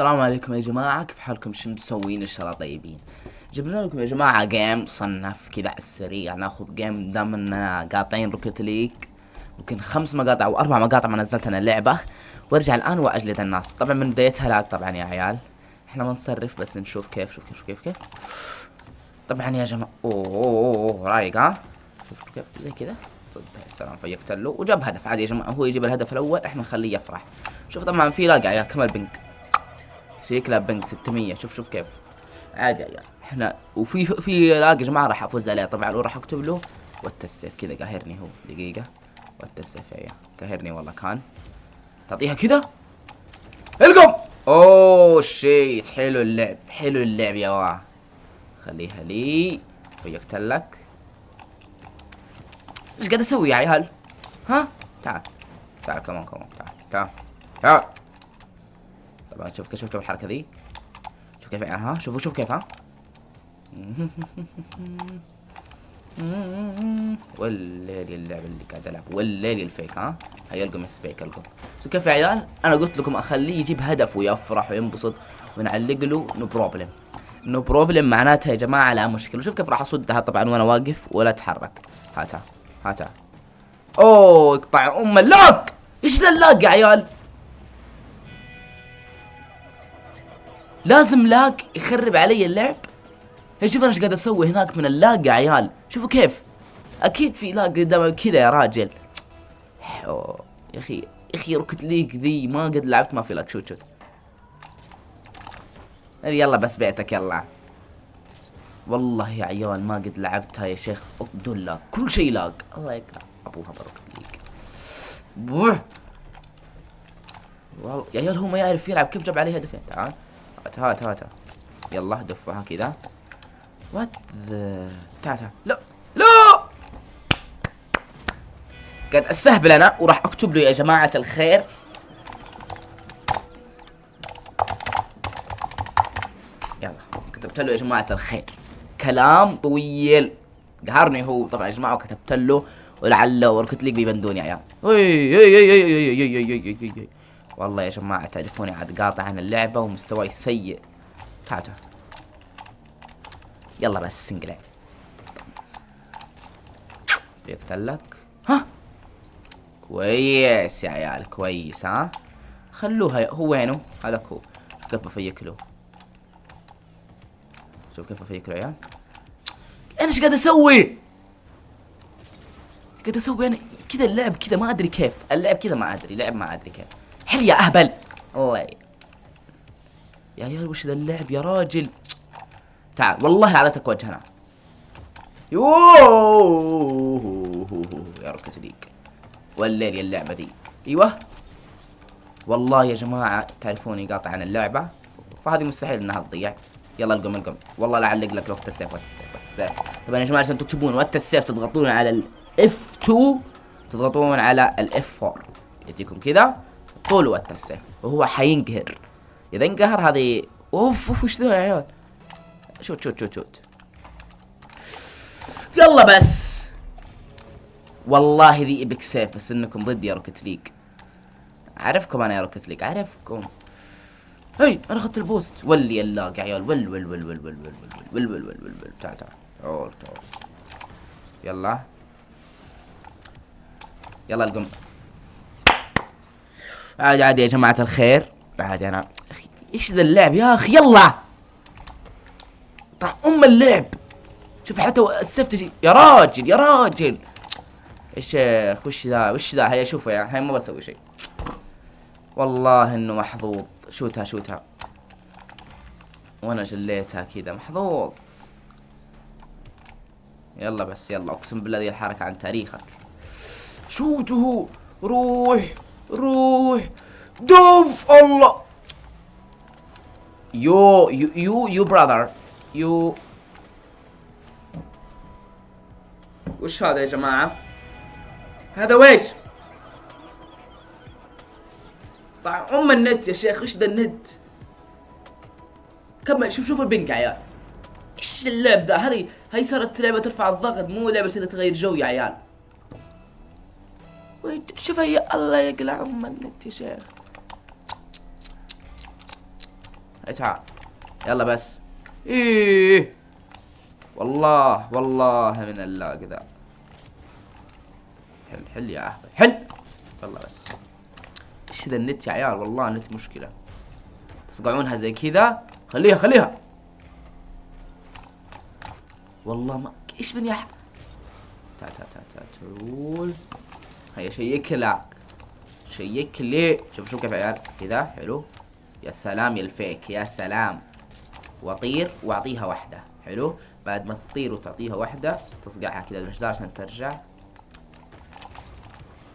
السلام عليكم يا جماعة، كيف حالكم؟ شو مسوين؟ ان شاء الله طيبين. جبنا لكم يا جماعة game صنف كذا على السريع، ناخذ game دام اننا قاطعين Rocket League، ممكن 5 مقاطع او 4 مقاطع ما نزلت انا اللعبة، وارجع الان واجلد الناس. طبعا من بدايتها lag طبعا يا عيال، احنا ما نصرف بس نشوف كيف. شوف كيف شوف كيف كيف. طبعا يا جماعة اوه اوه اوه رايق ها، شوف كيف زي كذا. صدق السلام، فيكت له وجاب هدف. عادي يا جماعة، هو يجيب الهدف الاول احنا نخليه يفرح. شوف طبعا في lag يا كمل ping، شيك لا ping 600. شوف شوف كيف عادي يا عيال احنا، وفي lag يا جماعة راح افوز عليه طبعا، وراح اكتب له what ال save كذا. قاهرني هو دقيقة، what ال save يا عيال قاهرني والله. كان تعطيها كذا القم. oh shit، حلو اللعب حلو اللعب يا وا. خليها لي فيكت لك. ايش قاعد اسوي يا عيال؟ ها تعال تعال كمان كمان تعال تعال تعال. طبعا شوف كيف، شوف كيف الحركة ذي، شوف كيف يعني، ها شوفوا شوف كيف ها. والليل اللعب اللي قاعد العب، والليل ال fake ها. هيا القم سبيك القم. شوف كيف يا عيال، انا قلت لكم اخليه يجيب هدف ويفرح وينبسط ونعلق له no problem. no problem معناتها يا جماعة لا مشكلة. وشوف كيف راح اصدها طبعا وانا واقف ولا اتحرك. هاتها هاتها. اوه اقطع ام ال lag. ايش ذا ال lag يا عيال؟ لازم lag يخرب علي اللعب. شوف انا ايش قاعد اسوي هناك من ال lag يا عيال، شوفوا كيف. اكيد في lag قدام كذا يا راجل. أوه. يا اخي يا اخي Rocket League ذي ما قد لعبت ما في lag. shoot shoot يلا بس بيتك يلا. والله يا عيال ما قد لعبتها يا شيخ بدون lag، كل شيء lag. الله يقطع ابوها ب Rocket League. بوه. والله يا عيال هو ما يعرف يلعب، كيف جاب عليه هدفين؟ تعال هات هات هات يلا دفها كذا. what the تعال تعال. لا لا قاعد استهبل انا. وراح اكتب له يا جماعة الخير. يلا كتبت له يا جماعة الخير كلام طويل، قهرني هو طبعا يا جماعة، وكتبت له ولعله Rocket League بيبندوني يا عيال. اي اي اي اي اي اي اي اي اي اي. والله يا جماعة تعرفوني عاد قاطع عن اللعبة ومستواي سيء. تعال تعال يلا بس انقلع. يقتلك ها. كويس يا عيال كويس ها. خلوها هو وينه هذاك هو. شوف كيف بفيك له، شوف كيف بفيك له يا عيال. انا ايش قاعد اسوي؟ ايش قاعد اسوي انا؟ كذا اللعب كذا ما ادري كيف، اللعب كذا ما ادري، لعب ما ادري كيف. حل يا اهبل. الله يا عيال وش ذا اللعب يا راجل. تعال والله اعطيتك وجه انا. يوه يا Rocket League والليل يا اللعبة ذي. ايوه والله يا جماعة تعرفوني قاطع عن اللعبة، فهذه مستحيل انها تضيع. يلا القم القم، والله لا اعلق لك what ال save what ال save what ال save. طبعا يا جماعة عشان تكتبون what ال save تضغطون على ال F 2، تضغطون على ال F 4، يجيكم كذا طول what ال save، وهو حينقهر. اذا انقهر هذه اوف اوف وش ذا يا عيال. shoot shoot shoot shoot يلا بس. والله ذي epic save، بس انكم ضدي يا Rocket League. عارفكم انا يا Rocket League، عارفكم. هي انا اخذت ال boost. ولي ال lag يا عيال، ول ول ول ول ول ول ول ول ول ول ول. تعال تعال تعال تعال يلا يلا القم. عادي عادي يا جماعة الخير، عادي. انا اخي ايش ذا اللعب يا اخي؟ يلا طع ام اللعب. شوف حتى ال save تجي يا راجل يا راجل. يا شيخ وش ذا وش ذا؟ هيا شوفوا يا هيا ما بسوي شيء والله انه محظوظ. شوتها شوتها وانا جليتها كذا محظوظ. يلا بس يلا، اقسم بالله ذي الحركة عن تاريخك. شوته روح روح دوف الله. you you you you brother you. وش هذا يا جماعة؟ هذا ويش؟ طع ام النت يا شيخ، وش ذا النت؟ كمل. شوف شوف ال ping يا عيال، ايش اللعب ذا؟ هذه هي صارت لعبة ترفع الضغط، مو لعبة كذا تغير جو يا عيال. شوف هي الله يقلع ام النت يا شيخ. تعال يلا بس. ايه والله والله من ال lag ذا. حل حل يا اهبل حل. يلا بس. ايش ذا النت يا عيال؟ والله النت مشكلة. تصقعونها زي كذا. خليها خليها. والله ما ايش بني تعال تعال تعال تعال تعول. هيا شيك لك، شيك لي. شوف شوف كيف يا عيال كذا. حلو، يا سلام يا ال fake، يا سلام. واطير واعطيها واحدة. حلو، بعد ما تطير وتعطيها واحدة تصقعها كذا بالجدار عشان ترجع.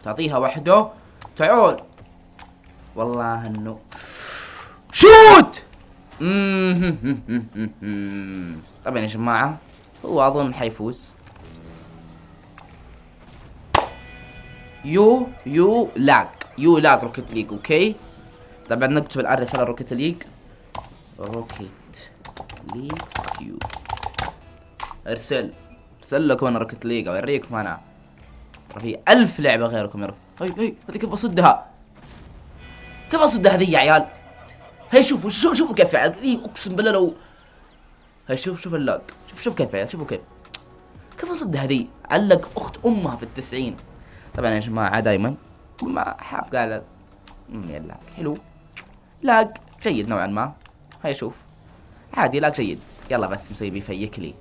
تعطيها واحدة. تعول. والله انه shoot. طبعا يا جماعة هو اظن حيفوز. you you lag، you lag Rocket League. okay طبعا نكتب الان رسالة Rocket League، Rocket League you. ارسل، ارسل لكم انا Rocket League، اوريكم انا. ترى في 1000 لعبة غيركم يا رب. هي هي هذه كيف اصدها؟ كيف اصدها هذه يا عيال؟ هي شوفوا، شوفوا كيف يا عيال. ذي اقسم بالله لو هي شوف، شوف ال lag، شوف، شوف كيف يا عيال، شوفوا كيف. كيف اصدها هذه؟ علق اخت امها في 90. طبعا يا جماعة دايما ما حاب قال يا lag. حلو، lag جيد نوعا ما. هيا شوف عادي lag جيد. يلا بس مسوي بيفيك لي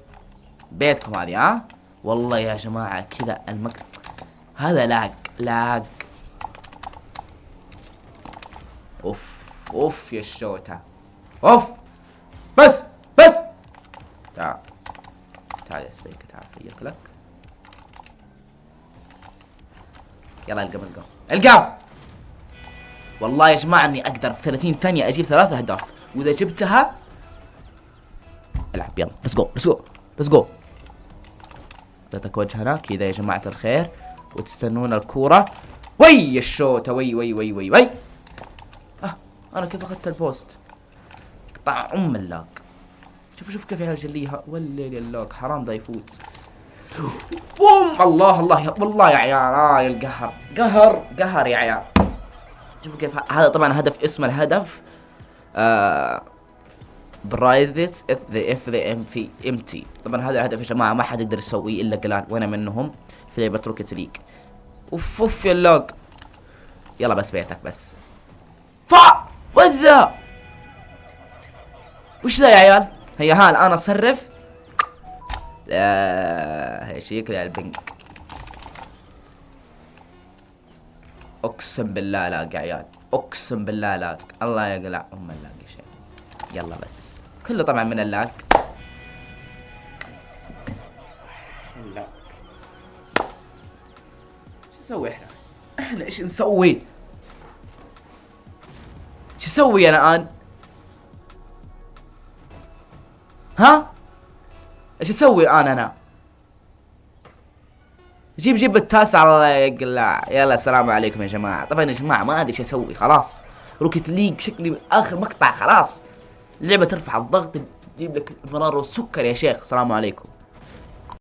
بيتكم هذه. ها والله يا جماعة كذا المقطع هذا lag lag. اوف اوف يا الشوتة، اوف. بس بس تعال تعال يا سبيكة، تعال فيك لك. يلا القم القم القم. والله يا جماعة اني اقدر في 30 ثانية اجيب 3 اهداف، واذا جبتها العب. يلا let's go let's go let's go. اعطيتك وجهنا كذا يا جماعة الخير، وتستنون الكورة. وي الشوتة، وي وي وي وي وي. انا كيف اخذت ال boost؟ قطع ام ال lag. شوف شوف كيف يا جليها، والليل ال lag حرام ذا يفوز. بوم. الله الله يا والله يا عيال، يا القهر، قهر قهر يا عيال. شوفوا كيف هذا طبعا هدف، اسم الهدف برايفت اف ذا اف ذا ام في ام تي. طبعا هذا هدف يا جماعه ما حد يقدر يسويه الا قلال، وانا منهم في لعبه Rocket League. اوف اوف يا ال lag. يلا بس بيتك بس. فا وذا وش ذا يا عيال؟ هيا ها الان اصرف. لا هي شيك يا ال ping. اقسم بالله lag يا عيال، اقسم بالله lag. الله يقلع ام ال lag يا شيخ. يلا بس كله طبعا من ال lag. ال lag شو نسوي احنا؟ احنا ايش نسوي؟ شو اسوي انا الان؟ ها؟ ايش اسوي الان انا؟ جيب جيب التاسع الله يقلع. يلا السلام عليكم يا جماعة. طبعا يا جماعة ما ادري ايش اسوي خلاص. Rocket League شكلي اخر مقطع خلاص. اللعبة ترفع الضغط، تجيب لك المرارة والسكر يا شيخ. السلام عليكم.